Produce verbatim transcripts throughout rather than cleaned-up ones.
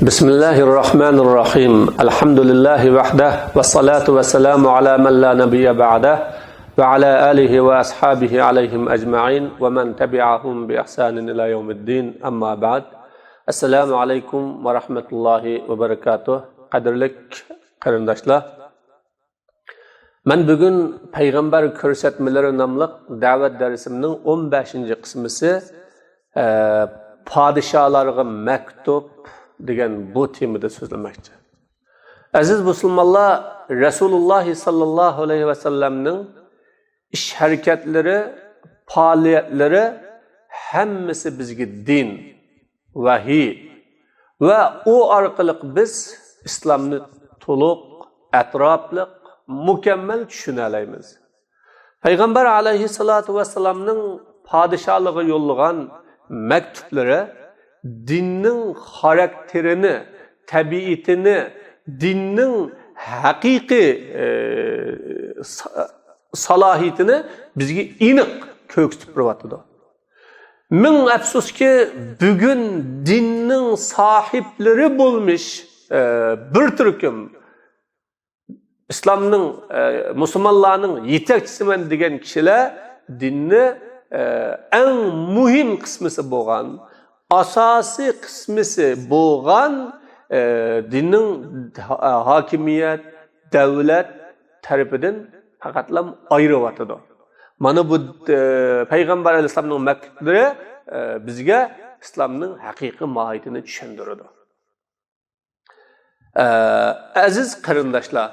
بسم الله الرحمن الرحيم. الحمد لله وحده، والصلاة والسلام على من لا نبي بعده، وعلى آله وأصحابه عليهم أجمعين، ومن تبعهم بإحسان إلى يوم الدين. أما بعد. السلام عليكم ورحمة الله وبركاته. قەدىرلىك قېرىنداشلار، مەن بۈگۈن پەيغەمبەر كۆرسەتمىلىرى ناملىق دەۋەت دەرسىمنىڭ ئون بەشىنچى قىسمىسى، ئە، پادىشاھلارغا مەكتۇپ دېگەن بۇ تېمىدا سۆزلىمەكچى. ئەزىز مۇسۇلمانلار، رەسۇلۇللاھ ساللاللاھۇ ئەلەيھى ۋەسەللەمنىڭ ئىش ھەرىكەتلىرى، پائالىيەتلىرى ھەممىسى بىزگە دىن، ۋەھىي ۋە ئۇ ئارقىلىق بىز ئىسلامنى تولۇق، ئەتراپلىق، مۇكەممەل چۈشىنەلەيمىز. پەيغەمبەر ئەلەيھىسسالاتۇ ۋەسسالامنىڭ پادىشاھلىرىغا يوللىغان مەكتۇپلىرى دىننىڭ خاراكتېرىنى، تەبىئىتىنى، دىننىڭ ھەقىقىي، ئى، سا-، سالاھىيىتىنى بىزگە ئېنىق كۆرسىتىپ بېرىۋاتىدۇ. مىڭ ئەپسۇسكى، بۈگۈن دىننىڭ ساھىبلىرى بولمىش، ئە، بىر تۈركۈم ئىسلامنىڭ، ئە، مۇسۇلمانلارنىڭ يېتەكچىسىمەن دېگەن كىشىلەر دىننى، ئە، ئەڭ مۇھىم قىسمىسى بولغان، ئاساسىي قىسمىسى بولغان، ئە، دىننىڭ ھا-، ھاكىمىيەت، دەۋلەت تەرىپىدىن پەقەتلا ئايرىۋاتىدۇ. مانا بۇ، ئە، پەيغەمبەر ئەلەيھىسسالامنىڭ مەكتۇپلىرى، ئە، بىزگە ئىسلامنىڭ ھەقىقىي ماھىيىتىنى چۈشەندۈرىدۇ. ئە، ئەزىز قېرىنداشلار،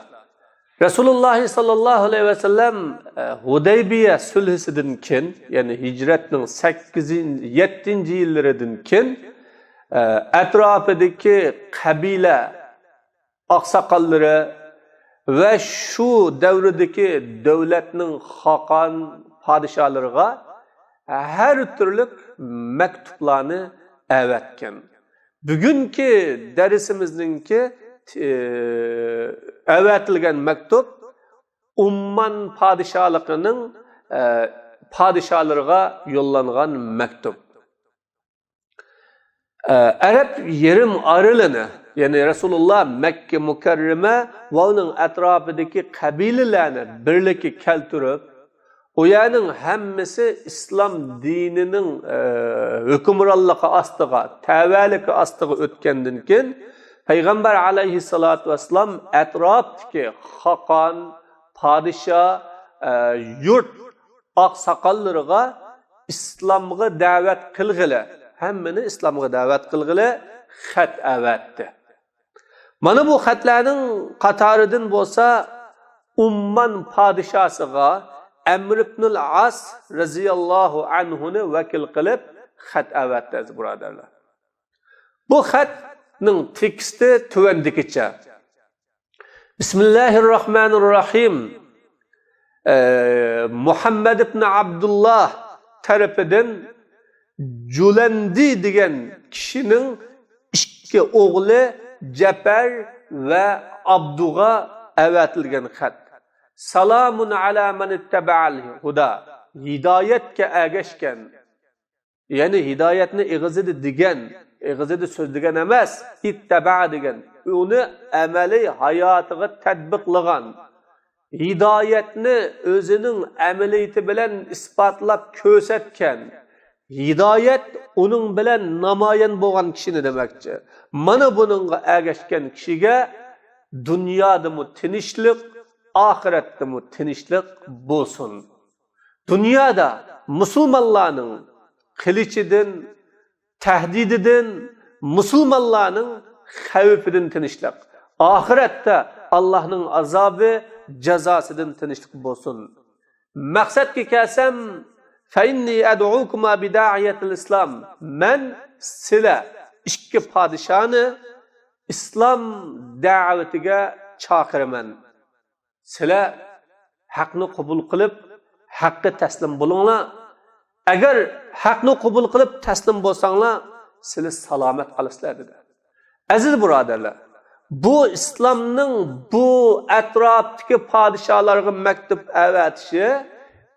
رەسۇلۇللاھ ساللاللاھۇ ئەلەيھى ۋەسەللەم، ئە، ھۇدەيبىيە سۈلھىسىدىن كېيىن، يەنى ھىجرەتنىڭ سەككىزىنچى، يەتتىنچى يىللىرىدىن كېيىن، ئە، ئەتراپىدىكى قەبىلە ئاقساقاللىرى ۋە شۇ دەۋردىكى دۆلەتنىڭ خاقان پادىشاھلىرىغا ھەر تۈرلۈك مەكتۇپلارنى ئەۋەتكەن. بۈگۈنكى دەرسىمىزنىڭكى، ئى، ئەۋەتىلگەن مەكتۇپ ئۇممان پادىشاھلىقىنىڭ، ئە، پادىشاھلىرىغا يوللانغان مەكتۇپ. ئە، ئەرەب يېرىم ئارىلىنى، يەنى رەسۇلۇللاھ مەككە مۇكەررەمە ۋە ئۇنىڭ ئەتراپىدىكى قەبىلىلەرنى بىرلىككە كەلتۈرۈپ، ئۇ يەرنىڭ ھەممىسى ئىسلام دىنىنىڭ، ئە، ھۆكۈمرانلىقى ئاستىغا، تەۋەلىكى ئاستىغا ئۆتكەندىن كېيىن، پەيغەمبەر ئەلەيھىسسالاتۇ ۋەسسالام ئەتراپتىكى خاقان، پادىشاھ، ئە، يۇرت ئاقساقاللىرىغا ئىسلامغا دەۋەت قىلغىلى، ھەممىنى ئىسلامغا دەۋەت قىلغىلى خەت ئەۋەتتى. مانا بۇ خەتلەرنىڭ قاتارىدىن بولسا ئۇممان پادىشاسىغا ئەمر ئىبنۇل ئاس رەزىياللاھۇ ئەنھۇنى ۋەكىل قىلىپ خەت ئەۋەتتى، ئەزىز بۇرادەرلەر. بۇ خەتنىڭ تېكىستى تۆۋەندىكىچە. بىسمىللاھىر راھمانىر راھىم. ئە، مۇھەممەد ئىبن ئابدۇللا تەرىپىدىن جۇلەندى دېگەن كىشىنىڭ ئىككى ئوغلى جەپەر ۋە ئابدۇغا ئەۋەتىلگەن خەت. سالامۇن ئەلا مەن ئىتتەبەئەل ھۇدا. ھىدايەتكە ئەگەشكەن، يەنى ھىدايەتنى ئېغىزىدا دېگەن، ئېغىزىدا سۆزلىگەن ئەمەس، ئىتتەبەئە دېگەن، ئۇنى ئەمەلىي ھاياتىغا تەتبىقلىغان، ھىدايەتنى ئۆزىنىڭ ئەمەلىيىتى بىلەن ئىسپاتلاپ كۆرسەتكەن، ھىدايەت ئۇنىڭ بىلەن نامايان بولغان كىشىنى دېمەكچى. مانا بۇنىڭغا ئەگەشكەن كىشىگە دۇنيادىمۇ تىنچلىق، ئاخىرەتتىمۇ تىنچلىق بولسۇن. دۇنيادا مۇسۇلمانلارنىڭ قىلىچىدىن، تەھدىتىدىن، مۇسۇلمانلارنىڭ خەۋپىدىن تىنچلىق، ئاخىرەتتە ئاللاھنىڭ ئازابى، جازاسىدىن تىنچلىق بولسۇن. مەقسەتكە كەلسەم، فەئىننى ئەدئۇكۇما بىدائىيەتىل ئىسلام، مەن سىلە ئىككى پادىشانى ئىسلام دەۋىتىگە چاقىرىمەن. سىلەر ھەقنى قوبۇل قىلىپ، ھەققە تەسلىم بولۇڭلار. ئەگەر ھەقنى قوبۇل قىلىپ تەسلىم بولساڭلار، سىلەر سالامەت قالىسىلەر، دېدى. ئەزىز بۇرادەرلەر، بۇ ئىسلامنىڭ بۇ ئەتراپتىكى پادىشاھلارغا مەكتۇپ ئەۋەتىشى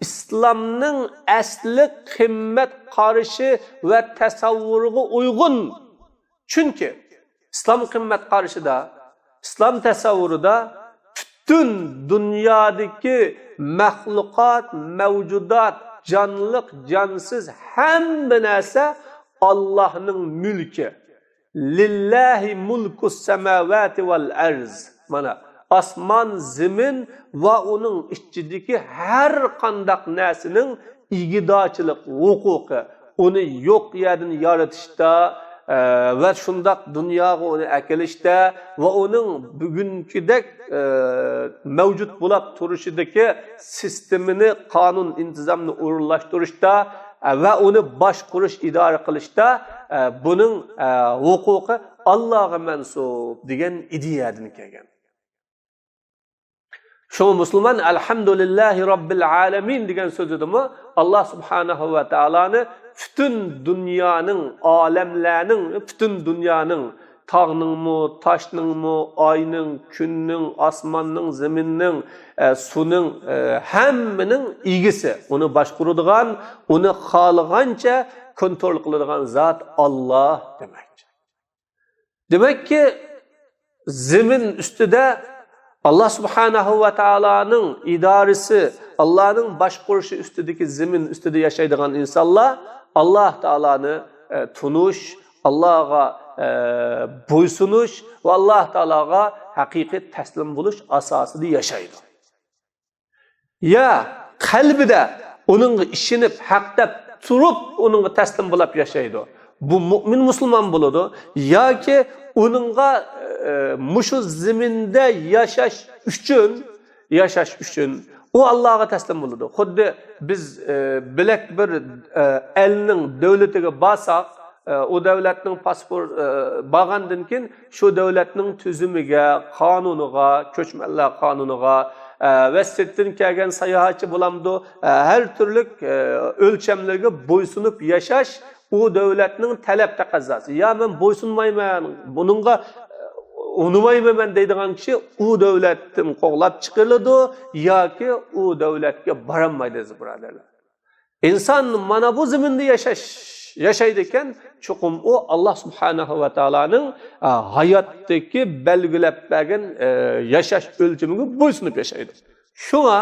ئىسلامنىڭ ئەسلى قىممەت قارىشى ۋە تەسەۋۋۇرىغا ئۇيغۇن. چۈنكى ئىسلام قىممەت قارىشىدا، ئىسلام تەسەۋۋۇرىدا پۈتۈن دۇنيادىكى مەخلۇقات، مەۋجۇدات، جانلىق، جانسىز ھەممە نەرسە ئاللاھنىڭ مۈلكى. لىللاھى مۇلكۇس سەماۋاتى ۋەل ئەرز. مانا، ئاسمان، زېمىن ۋە ئۇنىڭ ئىچىدىكى ھەر قانداق نەرسىنىڭ ئىگىدارچىلىق ھوقۇقى، ئۇنى يوق يەردىن يارىتىشتا، ئە، ۋە شۇنداق دۇنياغا ئۇنى ئەكېلىشتە ۋە ئۇنىڭ بۈگۈنكىدەك، ئە، مەۋجۇت بولاپ تۇرۇشىدىكى سىستېمىنى، قانۇن ئىنتىزامنى ئورۇنلاشتۇرۇشتا، ئە، ۋە ئۇنى باشقۇرۇش، ئىدارە قىلىشتا، ئە، بۇنىڭ، ئە، ھوقۇقى ئاللاغا مەنسۇپ دېگەن ئىدىيەدىن كەلگەن. شۇڭا مۇسۇلمان «ئەلھەمدۇلىللاھى رەببىل ئالەمىن» دېگەن سۆزىدىمۇ ئاللا سۇبھانەھۇ ۋە تائالانى پۈتۈن دۇنيانىڭ، ئالەملەرنىڭ، پۈتۈن دۇنيانىڭ، تاغنىڭمۇ، تاشنىڭمۇ، ئاينىڭ، كۈننىڭ، ئاسماننىڭ، زېمىننىڭ، ئە، سۇنىڭ، ئە، ھەممىنىڭ ئىگىسى، ئۇنى باشقۇرىدىغان، ئۇنى خالىغانچە كونترول قىلىدىغان زات ئاللا دېمەكچى. دېمەككى، زېمىن ئۈستىدە ئاللا سۇبھانەھۇ ۋە تائالانىڭ ئىدارىسى، ئاللانىڭ باشقۇرۇشى ئۈستىدىكى زېمىن ئۈستىدە ياشايدىغان ئىنسانلار ئاللا تائالانى، ئە، تونۇش، ئاللاغا، ئە، بويسۇنۇش ۋە ئاللا تائالاغا ھەقىقىي تەسلىم بولۇش ئاساسىدا ياشايدۇ. يا قەلبىدە ئۇنىڭغا ئىشىنىپ، ھەق دەپ تۇرۇپ، ئۇنىڭغا تەسلىم بولاپ ياشايدۇ. بۇ مۇئمىن مۇسۇلمان بولىدۇ. ياكى ئۇنىڭغا، ئە، مۇشۇ زېمىندە ياشاش ئۈچۈن، ياشاش ئۈچۈن ئۇ ئاللاغا تەسلىم بولىدۇ. خۇددى بىز، ئە، بىلەك بىر، ئە، ئەلنىڭ دۆلىتىگە بارساق، ئە، ئۇ دۆلەتنىڭ پاسپورت، ئە، بارغاندىن كېيىن شۇ دۆلەتنىڭ تۈزۈمىگە، قانۇنىغا، كۆچمەنلەر قانۇنىغا، ئە، ۋە سىرتتىن كەلگەن ساياھەتچى بولامدۇ، ئە، ھەر تۈرلۈك، ئە، ئۆلچەملەرگە بويسۇنۇپ ياشاش ئۇ دۆلەتنىڭ تەلەپ تەقەززاسى. يا مەن بويسۇنمايمەن، بۇنىڭغا، ئە، ئۇنىمايمەن دەيدىغان كىشى ئۇ دۆلەتتىن قوغلاپ چىقىرىلىدۇ ياكى ئۇ دۆلەتكە بارالمايدۇ، ئەزىز بۇرادەرلەر. ئىنسان مانا بۇ زېمىندا ياشاش، ياشايدىكەن، چوقۇم ئۇ ئاللا سۇبھانەھۇ ۋە تائالانىڭ، ئە، ھاياتتىكى بەلگىلەپ بەرگەن، ئە، ياشاش ئۆلچىمىگە بويسۇنۇپ ياشايدۇ. شۇڭا،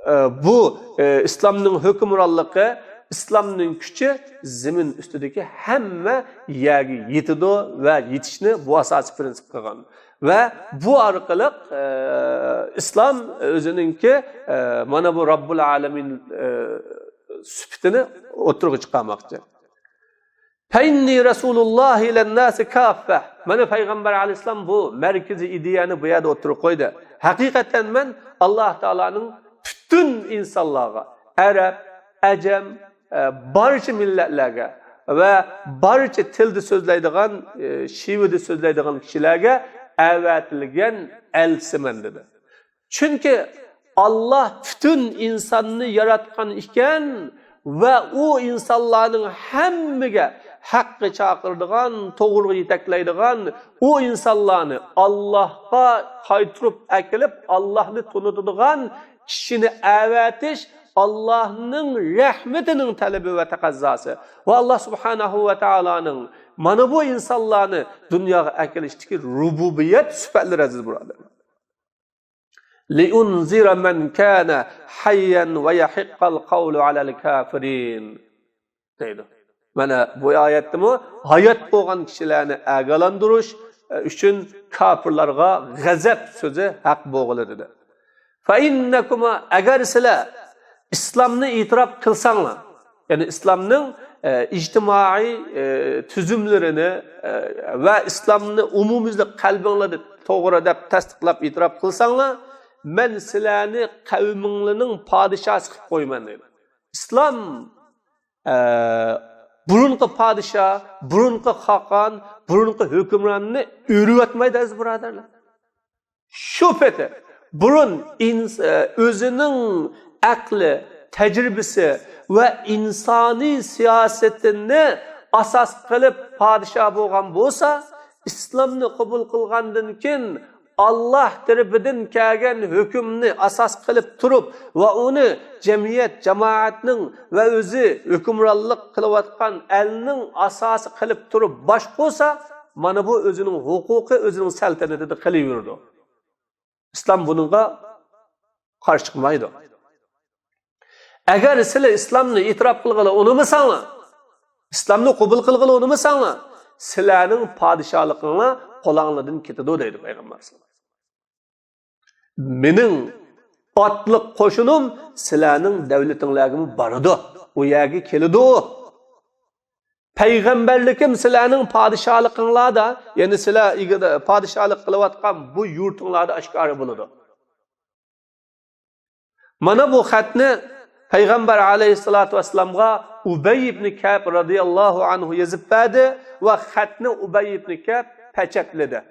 ئە، بۇ، ئە، ئىسلامنىڭ ھۆكۈمرانلىقى، ئىسلامنىڭ كۈچى زېمىن ئۈستىدىكى ھەممە يەرگە يېتىدۇ ۋە يېتىشنى بۇ ئاساسىي پىرىنسىپ قىلغان. ۋە بۇ ئارقىلىق، ئە، ئىسلام ئۆزىنىڭكى، ئە، مانا بۇ رەببۇل ئالەمىن، ئە، سۈپىتىنى ئوتتۇرىغا چىقارماقچى. فەئىننى رەسۇلۇللاھى ئىلەنناسى كاففە. مانا پەيغەمبەر ئەلەيھىسسالام بۇ مەركىزىي ئىدىيەنى بۇ يەردە ئوتتۇرىغا قويدى. ھەقىقەتەن مەن ئاللا تائالانىڭ پۈتۈن ئىنسانلارغا، ئەرەب، ئەجەم، ئە، بارچە مىللەتلەرگە ۋە بارچە تىلدا سۆزلەيدىغان، ئە، شېۋىدە سۆزلەيدىغان كىشىلەرگە ئەۋەتىلگەن ئەلچىسىمەن دېدى. چۈنكى ئاللا پۈتۈن ئىنساننى ياراتقان ئىكەن ۋە ئۇ ئىنسانلارنىڭ ھەممىگە ھەققە چاقىرىدىغان، توغرىغا يېتەكلەيدىغان، ئۇ ئىنسانلارنى ئاللاھقا قايتۇرۇپ ئەكېلىپ، ئاللاھنى تونۇتىدىغان كىشىنى ئەۋەتىش ئاللاھنىڭ رەھمىتىنىڭ تەلىپى ۋە تەقەززاسى ۋە ئاللا سۇبھانەھۇ ۋە تائالانىڭ مانا بۇ ئىنسانلارنى دۇنياغا ئەكېلىشتىكى رۇبۇبىيەت سۈپەتلىرى، ئەزىز بۇرادەرلەر. لىئۇنزىرە مەن كانە ھەييەن ۋە يەھىققەل قەۋلۇ ئەلەل كافىرىن. دەيدۇ. مانا بۇ ئايەتتىمۇ ھايات بولغان كىشىلەرنى ئاگاھلاندۇرۇش ئۈچۈن كاپىرلارغا غەزەپ سۆزى ھەق بولغىلى دېدى. فەئىننەكۇما، ئەگەر سىلەر ئىسلامنى ئېتىراپ قىلساڭلار، يەنى ئىسلامنىڭ، ئە، ئىجتىمائىي، ئە، تۈزۈملىرىنى، ئە، ۋە ئىسلامنى ئومۇميۈزلۈك قەلبىڭلاردا توغرا دەپ تەستىقلاپ ئېتىراپ قىلساڭلار، مەن سىلەرنى قەۋمىڭلارنىڭ پادىشاھسى قىلىپ قويىمەن دەيدۇ. ئىسلام، ئە، بۇرۇنقى پادىشاھ، بۇرۇنقى خاقان، بۇرۇنقى ھۆكۈمراننى ئۆرۈۋەتمەيدۇ، ئەزىز بۇرادەرلەر. شۇ پېتى بۇرۇن ئىنس-، ئۆزىنىڭ ئەقلى، تەجرىبىسى ۋە ئىنسانىي سىياسىتىنى ئاساس قىلىپ پادىشاھ بولغان بولسا، ئىسلامنى قوبۇل قىلغاندىن كېيىن، ئاللاھ تەرىپىدىن كەلگەن ھۆكۈمنى ئاساس قىلىپ تۇرۇپ ۋە ئۇنى جەمئىيەت، جامائەتنىڭ ۋە ئۆزى ھۆكۈمرانلىق قىلىۋاتقان ئەلنىڭ ئاساسى قىلىپ تۇرۇپ باشقۇرسا، مانا بۇ ئۆزىنىڭ ھوقۇقى، ئۆزىنىڭ سەلتەنىتىدە قېلىۋېرىدۇ. ئىسلام بۇنىڭغا قارشى چىقمايدۇ. ئەگەر سىلەر ئىسلامنى ئېتىراپ قىلغىلى ئۇنىمىساڭلار، ئىسلامنى قوبۇل قىلغىلى ئۇنىمىساڭلار، سىلەرنىڭ پادىشاھلىقىڭلار قولۇڭلاردىن كېتىدۇ، دەيدۇ پەيغەمبەر ئەلەيھىسسالام. مېنىڭ ئاتلىق قوشۇنۇم سىلەرنىڭ دەۋلىتىڭلارغىمۇ بارىدۇ، ئۇ يەرگە كېلىدۇ. پەيغەمبەرلىكىم سىلەرنىڭ پادىشاھلىقىڭلاردا، يەنى سىلەر ئىگىدە پادىشاھلىق قىلىۋاتقان بۇ يۇرتۇڭلاردا ئاشكارا بولىدۇ. مانا بۇ خەتنى پەيغەمبەر ئەلەيھىسسالاتۇ ۋەسسالامغا ئۇبەي ئىبنى كەئب رەزىياللاھۇ ئەنھۇ يېزىپ بەردى ۋە خەتنى ئۇبەي ئىبنى كەئب پەچەتلىدى.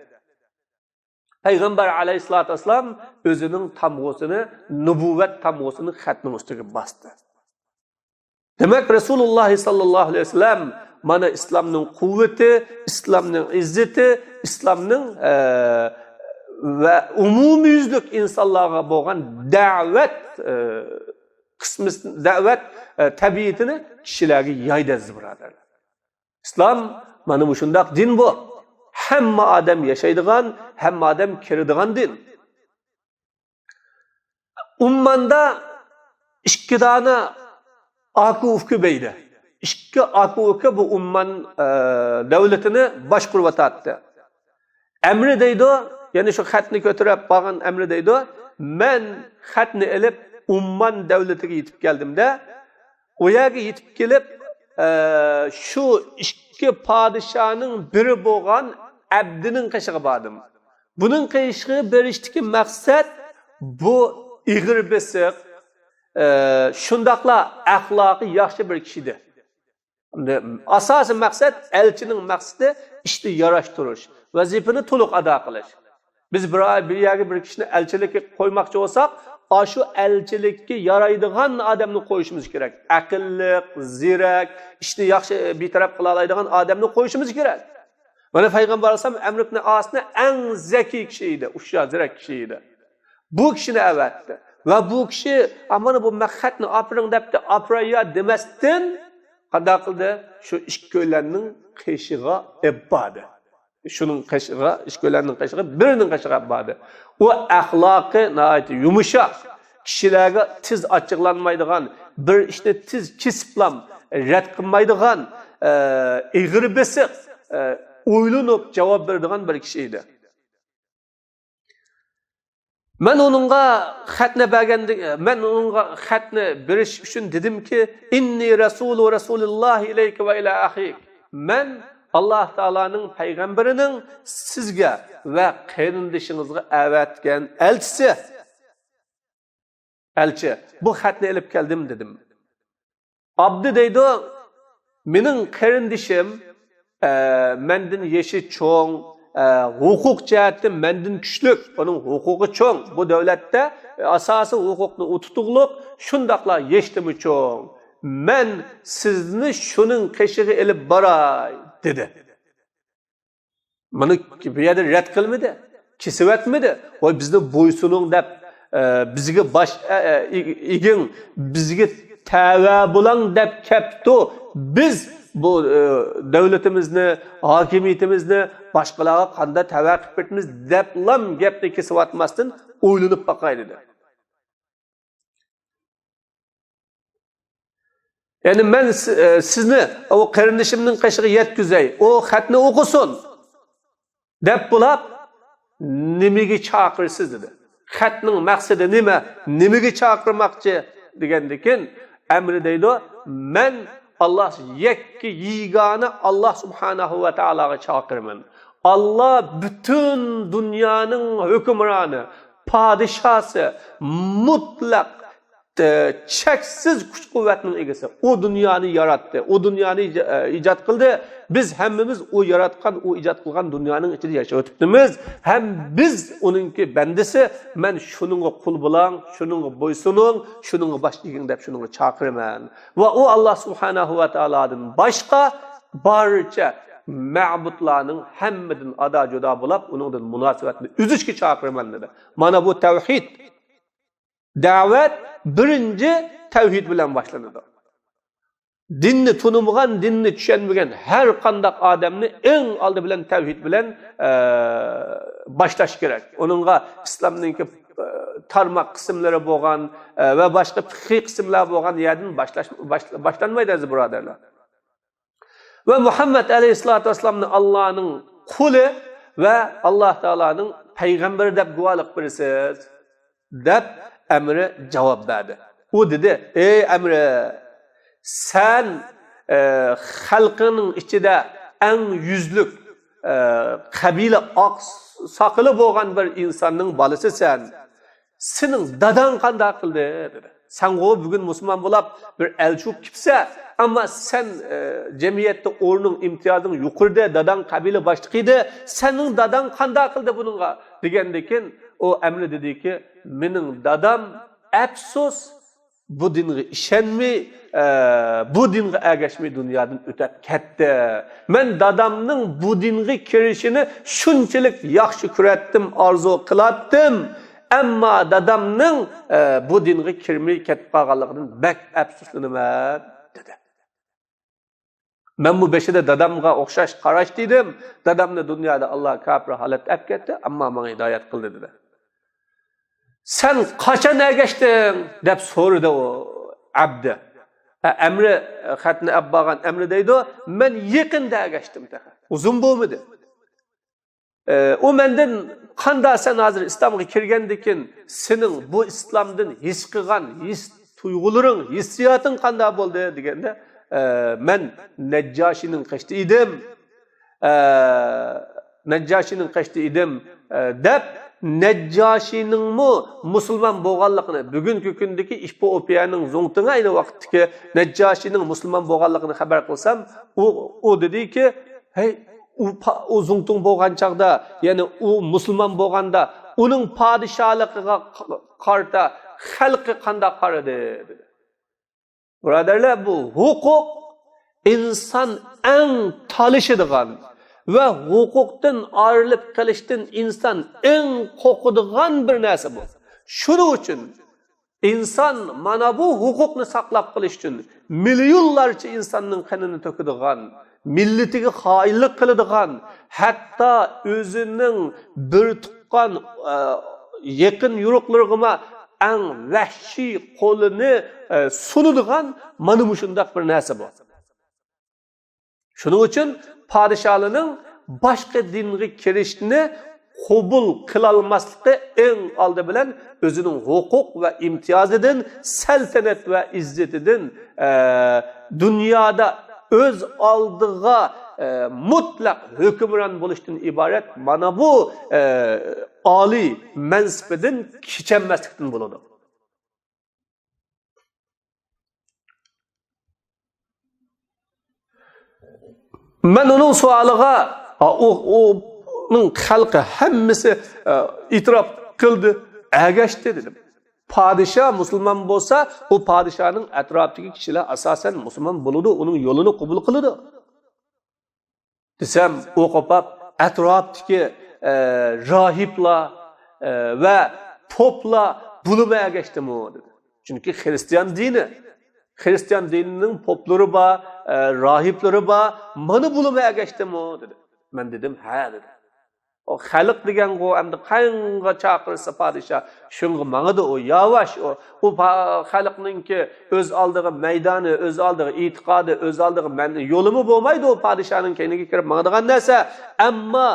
پەيغەمبەر ئەلەيھىسسالاتۇ ۋەسسالام ئۆزىنىڭ تامغىسىنى، نۇبۇۋۋەت تامغىسىنى خەتنىڭ ئۈستىگە باستى. دېمەك، رەسۇلۇللاھ ساللاللاھۇ ئەلەيھى ۋەسەللەم مانا ئىسلامنىڭ قۇۋۋىتى، ئىسلامنىڭ ئىززىتى، ئىسلامنىڭ، ئە، ۋە ئومۇميۈزلۈك ئىنسانلارغا بولغان دەۋەت، ئە، قىسمىس-، دەۋەت، ئە، تەبىئىتىنى كىشىلەرگە يايدى، ئەزىز بۇرادەرلەر. ئىسلام مانا مۇشۇنداق دىن بۇ. ھەممە ئادەم ياشايدىغان، ھەممە ئادەم كىرىدىغان دىن. ئۇمماندا ئىككى دانە ئاكا ئۇكا بەيدى. ئىككى ئاكا ئۇكا بۇ ئۇممان، ئە، دەۋلىتىنى باشقۇرۇۋاتاتتى. ئەمرى دەيدۇ، يەنى شۇ خەتنى كۆتۈرۈپ بارغان ئەمرى دەيدۇ، مەن خەتنى ئېلىپ ئۇممان دەۋلىتىگە يېتىپ كەلدىم-دە، ئۇ يەرگە يېتىپ كېلىپ، ئە، شۇ ئىككى پادىشاھنىڭ بىرى بولغان ئەبدىنىڭ قېشىغا باردىم. بۇنىڭ قېشىغا بېرىشتىكى مەقسەت بۇ ئېغىر بېسىق، ئە، شۇنداقلا ئەخلاقى ياخشى بىر كىشى ئىدى. ئاساسىي مەقسەت، ئەلچىنىڭ مەقسىتى ئىشنى ياراشتۇرۇش، ۋەزىپىنى تولۇق ئادا قىلىش. بىز بىر، بىر يەرگە بىر كىشىنى ئەلچىلىككە قويماقچى بولساق، ئاشۇ ئەلچىلىككە يارايدىغان ئادەمنى قويۇشىمىز كېرەك. ئەقىللىق، زېرەك، ئىشنى ياخشى بىتەرەپ قىلالايدىغان ئادەمنى قويۇشىمىز كېرەك. مانا پەيغەمبەر ئەلەيھىسسالام ئەمر ئىبنى ئاسنى ئەڭ زەكىي كىشى ئىدى، ئۇششاق، زېرەك كىشى ئىدى. بۇ كىشىنى ئەۋەتتى. ۋە بۇ كىشى، «ئا، مانا بۇ مەن خەتنى ئاپىرىڭ» دەپتۇ، ئاپىرايا دېمەستىن، قانداق قىلدى؟ شۇ ئىككىيلەننىڭ قېشىغا ئېلىپ باردى. شۇنىڭ قېشىغا، ئىككىيلەننىڭ قېشىغا، بىرىنىڭ قېشىغا ئېلىپ باردى. ئۇ ئەخلاقى ناھايىتى يۇمشاق، كىشىلەرگە تېز ئاچچىقلانمايدىغان، بىر ئىشنى تېز كېسىپلام رەت قىلمايدىغان، ئە، ئېغىر بېسىق، ئە، ئويلىنىپ جاۋاب بېرىدىغان بىر كىشى ئىدى. مەن ئۇنىڭغا خەتنى بەرگەندە، مەن ئۇنىڭغا خەتنى بېرىش ئۈچۈن دېدىمكى، «ئىننى رەسۇلۇ رەسۇلىللاھى ئىلەيكە ۋە ئىلە ئەخىك.» مەن ئاللاھ تائالانىڭ پەيغەمبىرىنىڭ سىزگە ۋە قېرىندىشىڭىزغا ئەۋەتكەن ئەلچىسى. ئەلچى، بۇ خەتنى ئېلىپ كەلدىم، دېدىم. ئابدى دەيدۇ، مېنىڭ قېرىندىشىم، ئە، مەندىن يېشى چوڭ، ئە، ھوقۇق جەھەتتىن مەندىن كۈچلۈك، ئۇنىڭ ھوقۇقى چوڭ. بۇ دۆلەتتە ئاساسىي ھوقۇقنى ئۇ تۇتۇقلۇق، شۇنداقلا يېشىمۇ چوڭ. مەن سىزنى شۇنىڭ قېشىغا ئېلىپ باراي، دېدى. مانا بۇ يەردە رەت قىلمىدى، كېسىۋەتمىدى. «ۋاي، بىزنى بويسۇنۇڭ» دەپ، ئە، «بىزگە باش، ئە، ئە، ئېگىڭ، بىزگە تەۋە بولۇڭ» دەپ كەپتۇ. بىز بۇ، ئە، دۆلىتىمىزنى، ھاكىمىيىتىمىزنى باشقىلارغا قانداق تەۋە قىلىپ كېتىمىز دەپلام گەپنى كېسىۋاتماستىن ئويلىنىپ باقاي دېدى. يەنى مەن سى-، ئە، سىزنى ئۇ قېرىندىشىمنىڭ قېشىغا يەتكۈزەي، ئۇ خەتنى ئوقۇسۇن دەپ بولاپ، نېمىگە چاقىرىسىز دېدى. خەتنىڭ مەقسىتى نېمە؟ نېمىگە چاقىرماقچى دېگەندىكىن، ئەمرى دەيدۇ، مەن ئاللاھ يەككە يېگانە ئاللاھ سۇبھانەھۇ ۋە تائالاغا چاقىرىمەن. ئاللاھ پۈتۈن دۇنيانىڭ ھۆكۈمرانى، پادىشاسى، مۇتلەق، ئە، چەكسىز كۈچ-قۇۋۋەتنىڭ ئىگىسى. ئۇ دۇنيانى ياراتتى، ئۇ دۇنيانى ئىجا-، ئە، ئىجاد قىلدى. بىز ھەممىمىز ئۇ ياراتقان، ئۇ ئىجاد قىلغان دۇنيانىڭ ئىچىدە ياشاۋېتىپتىمىز. ھەم بىز ئۇنىڭكى بەندىسى. مەن شۇنىڭغا قۇل بولاڭ، شۇنىڭغا بويسۇنۇڭ، شۇنىڭغا باش ئېگىڭ دەپ شۇنىڭغا چاقىرىمەن. ۋە ئۇ ئاللاھ سۇبھانەھۇ ۋە تائالادىن باشقا بارچە مەبۇدلارنىڭ ھەممىدىن ئادا-جۇدا بولاپ، ئۇنىڭدىن مۇناسىۋەتنى ئۈزۈشكە چاقىرىمەن دېدى. مانا بۇ تەۋھىد. دەۋەت بىرىنچى تەۋھىد بىلەن باشلىنىدۇ. دىننى تونۇمىغان، دىننى چۈشەنمىگەن ھەر قانداق ئادەمنى ئەڭ ئالدى بىلەن تەۋھىد بىلەن، ئە، باشلاش كېرەك. ئۇنىڭغا ئىسلامنىڭكى، ئە، تارماق قىسىملىرى بولغان، ئە، ۋە باشقا پىقھىي قىسىملار بولغان يەردىن باشلاش، باش-، باشلانمايدۇ، ئەزىز بۇرادەرلەر. ۋە مۇھەممەد ئەلەيھىسسالاتۇ ۋەسسالامنى ئاللانىڭ قۇلى ۋە ئاللا تائالانىڭ پەيغەمبىرى دەپ گۇۋاھلىق بېرىسىز، دەپ ئەمرى جاۋاب بەردى. ئۇ دېدى، ئەي ئەمرى، سەن، ئە، خەلقىڭنىڭ ئىچىدە ئەڭ يۈزلۈك، ئە، قەبىلە ئاقساقىلى بولغان بىر ئىنساننىڭ بالىسى سەن. سېنىڭ داداڭ قانداق قىلدى؟ دېدى. سەنغۇ بۈگۈن مۇسۇلمان بولاپ بىر ئەلچى بولۇپ كېپسەن، ئەمما سەن، ئە، جەمئىيەتتە ئورنۇڭ، ئىمتىيازىڭ يۇقىرىدە، داداڭ قەبىلە باشلىقى ئىدى. سېنىڭ داداڭ قانداق قىلدى بۇنىڭغا؟ دېگەندىكىن ئۇ ئەمرى دېدىكى، مېنىڭ دادام ئەپسۇس، بۇ دىنغا ئىشەنمەي، ئە، بۇ دىنغا ئەگەشمەي دۇنيادىن ئۆتۈپ كەتتى. مەن دادامنىڭ بۇ دىنغا كىرىشىنى شۇنچىلىك ياخشى كۆرەتتىم، ئارزۇ قىلاتتىم. ئەمما دادامنىڭ، ئە، بۇ دىنغا كىرمەي كېتىپ قالغانلىقىدىن بەك ئەپسۇسلىنىمەن، دېدى. مەنمۇ بېشىدا دادامغا ئوخشاش قاراشتا ئىدىم. دادامنى دۇنيادا ئاللا كاپىر ھالەتتە ئەپ كەتتى، ئەمما ماڭا ھىدايەت قىلدى، دېدى. سەن قاچان ئەگەشتىڭ؟ دەپ سورىدى ئۇ ئەبدى. ھە، ئەمرى خەتنى ئەپ بارغان ئەمرى دەيدۇ، مەن يېقىندا ئەگەشتىم تېخى. ئۇزۇن بولمىدى. ئە، ئۇ مەندىن، قاندا سەن ھازىر ئىسلامغا كىرگەندىكىن سېنىڭ بۇ ئىسلامدىن ھېس قىلغان ھېس تۇيغۇلىرىڭ، ھېسسىياتىڭ قاندا بولدى؟ دېگەندە، ئە، مەن نەججاشىنىڭ قېشىدا ئىدىم. ئە، نەججاشىنىڭ قېشىدا ئىدىم، ئە، دەپ، نەججاشىنىڭمۇ مۇسۇلمان بولغانلىقىنى، بۈگۈنكى كۈندىكى ئېفىئوپىيەنىڭ زۇڭتۇڭى ئەينى ۋاقىتتىكى نەججاشىنىڭ مۇسۇلمان بولغانلىقىنى خەۋەر قىلسام، ئۇ، ئۇ دېدىكى، ھەي، ئۇ پا-، ئۇ زۇڭتۇڭ بولغان چاغدا، يەنى ئۇ مۇسۇلمان بولغاندا، ئۇنىڭ پادىشاھلىقىغا ق-، قارىتا خەلقى قانداق قارىدى؟ دېدى. بۇرادەرلەر، بۇ ھوقۇق ئىنسان ئەڭ تالىشىدىغان ۋە ھوقۇقتىن ئايرىلىپ قېلىشتىن ئىنسان ئەڭ قورقىدىغان بىر نەرسە بۇ. شۇنىڭ ئۈچۈن ئىنسان مانا بۇ ھوقۇقنى ساقلاپ قېلىش ئۈچۈن مىليونلارچە ئىنساننىڭ قېنىنى تۆكىدىغان، مىللىتىگە خائىنلىق قىلىدىغان، ھەتتا ئۆزىنىڭ بىر تۇغقان، ئە، يېقىن يورۇقلىرىغىمۇ ئەڭ ۋەھشىي قولىنى، ئە، سۇنىدىغان مانا مۇشۇنداق بىر نەرسە بۇ. شۇنىڭ ئۈچۈن پادىشاھلارنىڭ باشقا دىنغا كىرىشنى قوبۇل قىلالماسلىقى ئەڭ ئالدى بىلەن ئۆزىنىڭ ھوقۇق ۋە ئىمتىيازىدىن، سەلتەنەت ۋە ئىززىتىدىن، ئە، دۇنيادا ئۆز ئالدىغا، ئە، مۇتلەق ھۆكۈمران بولۇشتىن ئىبارەت مانا بۇ، ئە، ئالىي مەنسىپىدىن كېچەلمەسلىكتىن بولىدۇ. مەن ئۇنىڭ سوئالىغا، ئا، ئۇ، ئۇنىڭ خەلقى ھەممىسى، ئە، ئېتىراپ قىلدى، ئەگەشتى دېدىم. پادىشاھ مۇسۇلمان بولسا، ئۇ پادىشاھنىڭ ئەتراپىدىكى كىشىلەر ئاساسەن مۇسۇلمان بولىدۇ، ئۇنىڭ يولىنى قوبۇل قىلىدۇ. دېسەم، ئۇ قوپاپ، ئەتراپتىكى، ئە، راھىبلار، ئە، ۋە پوپلار بۇلىمۇ ئەگەشتىمۇ؟ دېدى. چۈنكى خىرىستىيان دىنى. خىرىستىيان دىنىنىڭ پوپلىرى بار، ئە، راھىبلىرى بار. مانا بۇلىمۇ ئەگەشتىمۇ؟ دېدى. مەن دېدىم، ھە، دېدى. ئۇ خەلق دېگەنغۇ ئەمدى قايىنغا چاقىرسا پادىشاھ، شۇڭغا ماڭىدۇ ئۇ، ياۋاش ئۇ. ئۇ پا-، خەلقنىڭكى ئۆز ئالدىغا مەيدانى، ئۆز ئالدىغا ئېتىقادى، ئۆز ئالدىغا مەن-، يولىمۇ بولمايدۇ ئۇ پادىشاھنىڭ كەينىگە كىرىپ ماڭىدىغان نەرسە. ئەمما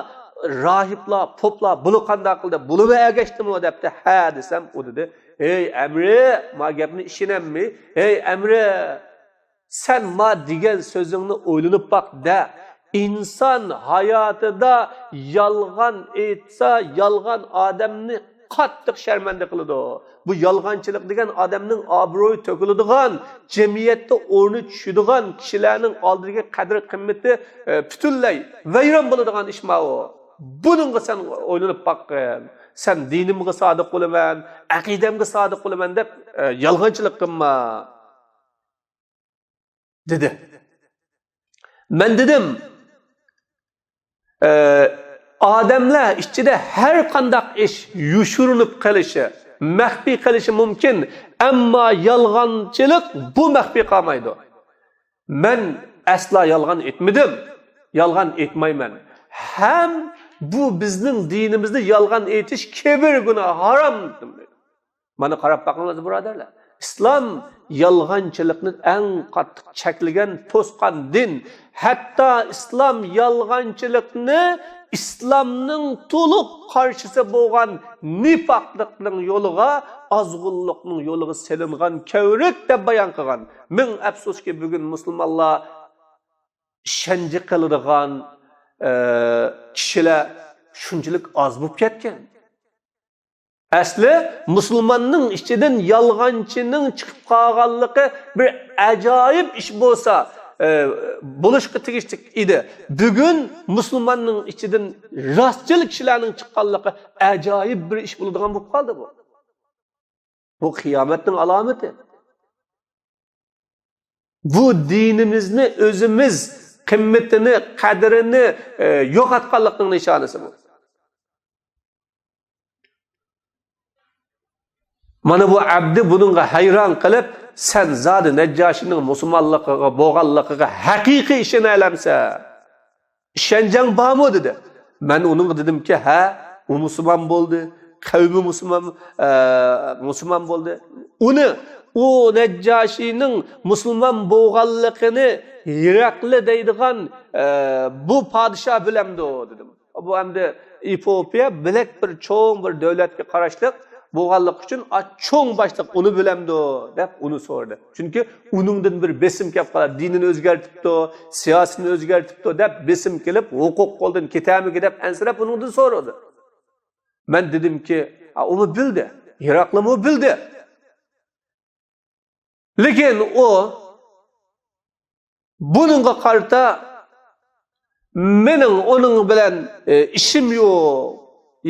راھىبلار، پوپلار بۇلار قانداق قىلدى، بۇلىمۇ ئەگەشتىمۇ دەپتۇ. ھە دېسەم، ئۇ دېدى، ھەي ئەمرى، ما گەپنى ئىشىنەممۇ؟ ھەي ئەمرى! سەن ما دېگەن سۆزۈڭنى ئويلىنىپ باق دە. ئىنسان ھاياتىدا يالغان ئېيتسا، يالغان ئادەمنى قاتتىق شەرمەندە قىلىدۇ. بۇ يالغانچىلىق دېگەن ئادەمنىڭ ئابرۇيى تۆكۈلىدىغان، جەمئىيەتتە ئورنى چۈشىدىغان، كىشىلەرنىڭ ئالدىدىكى قەدىر-قىممىتى، ئە، پۈتۈنلەي ۋەيران بولىدىغان ئىش ماۋۇ. بۇنىڭغا سەن ئويلىنىپ باققىن. سەن دىنىمغا سادىق بولىمەن، ئەقىدەمگە سادىق بولىمەن دەپ، ئە، يالغانچىلىق قىلما. دېدى. مەن دېدىم، ئە، ئادەملەر ئىچىدە ھەر قانداق ئىش يوشۇرۇنۇپ قېلىشى، مەخپىي قېلىشى مۇمكىن، ئەمما يالغانچىلىق بۇ مەخپىي قالمايدۇ. مەن ئەسلا يالغان ئېيتمىدىم، يالغان ئېيتمايمەن. ھەم بۇ بىزنىڭ دىنىمىزدا يالغان ئېيتىش كەبىرە گۇناھ، ھارام، دېدىم. مانا قاراپ باقىڭلار، بۇرادەرلەر. ئىسلام يالغانچىلىقنى ئەڭ قاتتىق چەكلىگەن، توسقان دىن. ھەتتا ئىسلام يالغانچىلىقنى ئىسلامنىڭ تولۇق قارشىسى بولغان نىپاقلىقنىڭ يولىغا، ئازغۇنلۇقنىڭ يولىغا سېلىنغان كەۋرۈك دەپ بايان قىلغان. مىڭ ئەپسۇسكى، بۈگۈن مۇسۇلمانلار ئىشەنچ قىلىدىغان، ئە، كىشىلەر شۇنچىلىك ئاز بولۇپ كەتكەن. ئەسلى مۇسۇلماننىڭ ئىچىدىن يالغانچىنىڭ چىقىپ قالغانلىقى بىر ئاجايىپ ئىش بولسا، ئە، بولۇشقا تېگىشلىك ئىدى. بۈگۈن مۇسۇلماننىڭ ئىچىدىن راستچىل كىشىلەرنىڭ چىققانلىقى ئاجايىپ بىر ئىش بولىدىغان بولۇپ قالدى بۇ. بۇ قىيامەتنىڭ ئالامىتى. بۇ دىنىمىزنى ئۆزىمىز قىممىتىنى، قەدرىنى، ئە، يوقاتقانلىقنىڭ نىشانىسى بۇ. مانا بۇ ئەبدى بۇنىڭغا ھەيران قېلىپ، سەن زادى نەججاشىنىڭ مۇسۇلمانلىقىغا بولغانلىقىغا ھەقىقىي ئىشىنەلەمسەن؟ ئىشەنچىڭ بارمۇ؟ دېدى. مەن ئۇنىڭغا دېدىمكى، ھە، ئۇ مۇسۇلمان بولدى، قەۋمى مۇسۇلمان، ئە، مۇسۇلمان بولدى. ئۇنى، ئۇ نەججاشىنىڭ مۇسۇلمان بولغانلىقىنى ھېرەقلى دەيدىغان، ئە، بۇ پادىشاھ بىلەمدۇ؟ دېدىم. بۇ ئەمدى ئېفىئوپىيە بەك بىر چوڭ بىر دۆلەتكە قاراشلىق بولغانلىقى ئۈچۈن، ئا، چوڭ باشلىق ئۇنى بىلەمدۇ دەپ ئۇنى سورىدى. چۈنكى ئۇنىڭدىن بىر بېسىم كەپ قالار، دىنىنى ئۆزگەرتىپتۇ، سىياسىتىنى ئۆزگەرتىپتۇ دەپ بېسىم كېلىپ، ھوقۇق قولدىن كېتەرمىكىن دەپ ئەنسىرەپ ئۇنىڭدىن سورىدى. مەن دېدىمكى، ئا، ئۇمۇ بىلدى، ھېرەقلىمۇ بىلدى. لېكىن ئۇ بۇنىڭغا قارىتا مېنىڭ ئۇنىڭ بىلەن، ئى، ئىشىم يوق.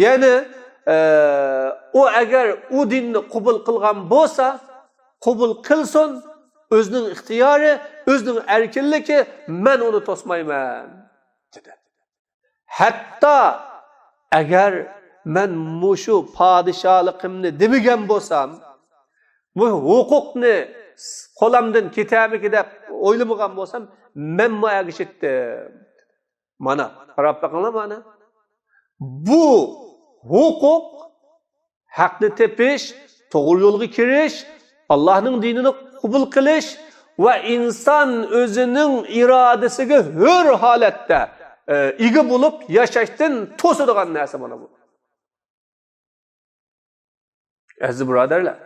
يەنى، ئى، ئۇ ئەگەر ئۇ دىننى قوبۇل قىلغان بولسا، قوبۇل قىلسۇن، ئۆزىنىڭ ئىختىيارى، ئۆزىنىڭ ئەركىنلىكى، مەن ئۇنى توسمايمەن، دېدى. ھەتتا ئەگەر مەن مۇشۇ پادىشاھلىقىمنى دېمىگەن بولسام، بۇ ھوقۇقنى قولۇمدىن كېتەرمىكى دەپ ئويلىمىغان بولسام، مەنمۇ ئەگىشەتتىم. مانا، قاراپ بېقىڭلار مانا. بۇ ھوقۇق، ھەقنى تېپىش، توغرا يولغا كىرىش، ئاللاھنىڭ دىنىنى قوبۇل قىلىش ۋە ئىنسان ئۆزىنىڭ ئىرادىسىگە ھۆر ھالەتتە، ئە، ئىگە بولۇپ ياشاشتىن توسىدىغان نەرسە مانا بۇ. ئەزىز بۇرادەرلەر،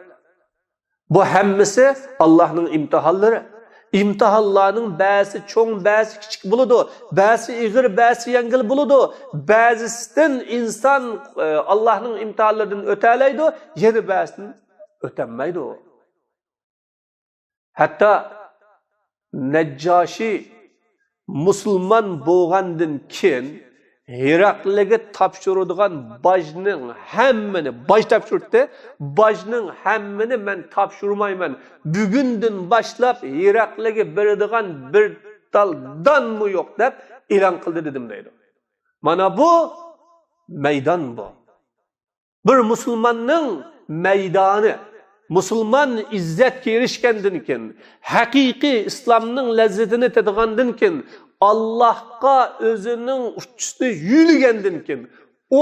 بۇ ھەممىسى ئاللاھنىڭ ئىمتىھانلىرى. ئىمتىھانلارنىڭ بەزىسى چوڭ، بەزىسى كىچىك بولىدۇ، بەزىسى ئېغىر، بەزىسى يەڭگىل بولىدۇ. بەزىسىدىن ئىنسان، ئە، ئاللاھنىڭ ئىمتىھانلىرىدىن ئۆتەلەيدۇ، يەنە بەزىسىدىن ئۆتەلمەيدۇ. ھەتتا نەججاشى مۇسۇلمان بولغاندىن كېيىن، ھېرەقلىگە تاپشۇرىدىغان باجنىڭ ھەممىنى، باج تاپشۇرتتى، باجنىڭ ھەممىنى مەن تاپشۇرمايمەن. بۈگۈندىن باشلاپ ھېرەقلىگە بېرىدىغان بىر تال دانمۇ يوق دەپ ئېلان قىلدى دېدىم دەيدۇ. مانا بۇ مەيدان بۇ. بىر مۇسۇلماننىڭ مەيدانى، مۇسۇلمان ئىززەتكە ئېرىشكەندىن كېيىن، ھەقىقىي ئىسلامنىڭ لەززىتىنى تېتىغاندىن كېيىن، ئاللاھقا ئۆزىنىڭ ئۇچىسىنى يۆلىگەندىن كېيىن، ئۇ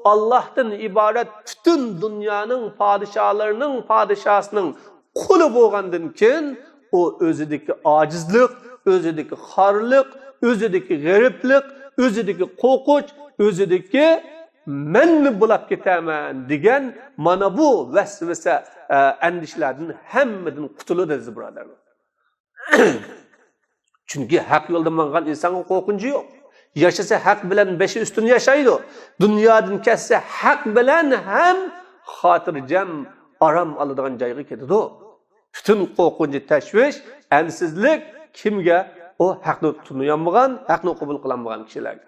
ئاللاھتىن ئىبارەت پۈتۈن دۇنيانىڭ پادىشاھلىرىنىڭ پادىشاھسىنىڭ قۇلى بولغاندىن كېيىن، ئۇ ئۆزىدىكى ئاجىزلىق، ئۆزىدىكى خارلىق، ئۆزىدىكى غېرىبلىق، ئۆزىدىكى قورقۇنچ، ئۆزىدىكى مەنمۇ بولاپ كېتەرمەن دېگەن مانا بۇ ۋەسۋەسە، ئە، ئەندىشىلەردىن ھەممىدىن قۇتۇلىدۇ، ئەزىز بۇرادەرلەر. چۈنكى ھەق يولدا ماڭغان ئىنسانغا قورقۇنچى يوق. ياشىسا ھەق بىلەن بېشى ئۈستۈن ياشايدۇ. دۇنيادىن كەتسە ھەق بىلەن ھەم خاتىرجەم، ئارام ئالىدىغان جايغا كېتىدۇ. پۈتۈن قورقۇنچ، تەشۋىش، ئەنسىزلىك كىمگە؟ ئۇ ھەقنى تونۇيالمىغان، ھەقنى قوبۇل قىلالمىغان كىشىلەرگە.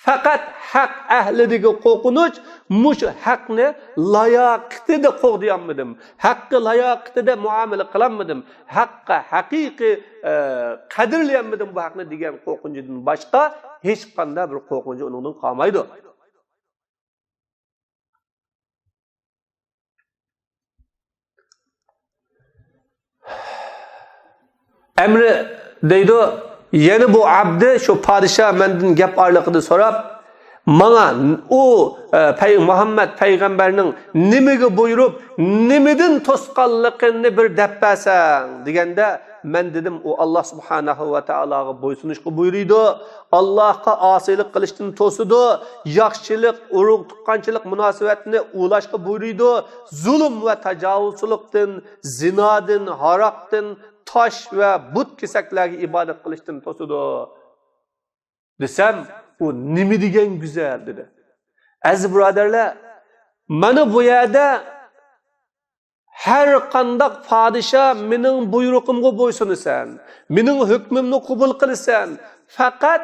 پەقەت ھەق ئەھلىدىكى قورقۇنچ مۇشۇ ھەقنى لاياقىتىدە قوغدىيالمىدىم، ھەققە لاياقىتىدە مۇئامىلە قىلالمىدىم، ھەققە ھەقىقىي، ئە، قەدىرلىيەلمىدىم بۇ ھەقنى دېگەن قورقۇنچىدىن باشقا ھېچقانداق بىر قورقۇنچ ئۇنىڭدىن قالمايدۇ. ئەمرى دەيدۇ. يەنە بۇ ئابدى، شۇ پادىشاھ مەندىن گەپ ئارىلىقىدا سوراپ، ماڭا ئۇ، ئە، پەي-، مۇھەممەد پەيغەمبەرنىڭ نېمىگە بۇيرۇپ، نېمىدىن توسقانلىقىنى بىر دەپ بەرسەڭ، دېگەندە، مەن دېدىم، ئۇ ئاللا سۇبھانەھۇ ۋە تائالاغا بويسۇنۇشقا بۇيرۇيدۇ، ئاللاھقا ئاسىيلىق قىلىشتىن توسىدۇ، ياخشىلىق، ئۇرۇق-تۇغقانچىلىق مۇناسىۋەتنى ئۇلاشقا بۇيرۇيدۇ، زۇلۇم ۋە تاجاۋۇزچىلىقتىن، زىنادىن، ھاراقتىن، تاش ۋە بۇت كېسەكلەرگە ئىبادەت قىلىشتىن توسىدۇ. دېسەم، ئۇ نېمە دېگەن گۈزەل، دېدى. ئەزىز بۇرادەرلەر، مانا بۇ يەردە ھەر قانداق پادىشاھ مېنىڭ بۇيرۇقۇمغا بويسۇنىسەن، مېنىڭ ھۆكمۈمنى قوبۇل قىلىسەن، پەقەت